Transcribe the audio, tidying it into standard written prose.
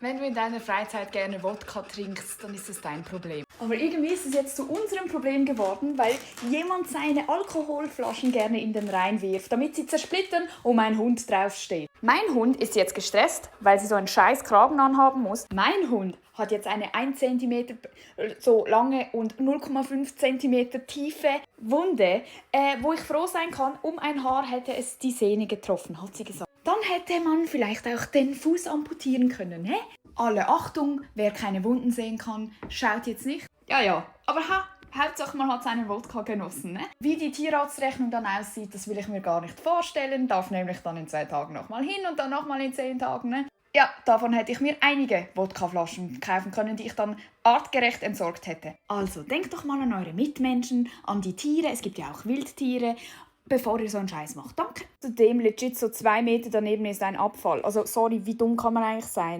Wenn du in deiner Freizeit gerne Wodka trinkst, dann ist es dein Problem. Aber irgendwie ist es jetzt zu unserem Problem geworden, weil jemand seine Alkoholflaschen gerne in den Rhein wirft, damit sie zersplittern und mein Hund draufsteht. Mein Hund ist jetzt gestresst, weil sie so einen scheiß Kragen anhaben muss. Mein Hund hat jetzt eine 1 cm so lange und 0,5 cm tiefe Wunde, wo ich froh sein kann, um ein Haar hätte es die Sehne getroffen, hat sie gesagt. Dann hätte man vielleicht auch den Fuß amputieren können, hä? Alle Achtung, wer keine Wunden sehen kann, schaut jetzt nicht. Ja, aber Hauptsache man hat seinen Wodka genossen, ne? Wie die Tierarztrechnung dann aussieht, das will ich mir gar nicht vorstellen. Darf nämlich dann in 2 Tagen nochmal hin und dann nochmal in 10 Tagen, ne? Ja, davon hätte ich mir einige Wodkaflaschen kaufen können, die ich dann artgerecht entsorgt hätte. Also, denkt doch mal an eure Mitmenschen, an die Tiere, es gibt ja auch Wildtiere, bevor ihr so einen Scheiß macht. Danke. Zudem legit so 2 Meter daneben ist ein Abfall. Also, sorry, wie dumm kann man eigentlich sein?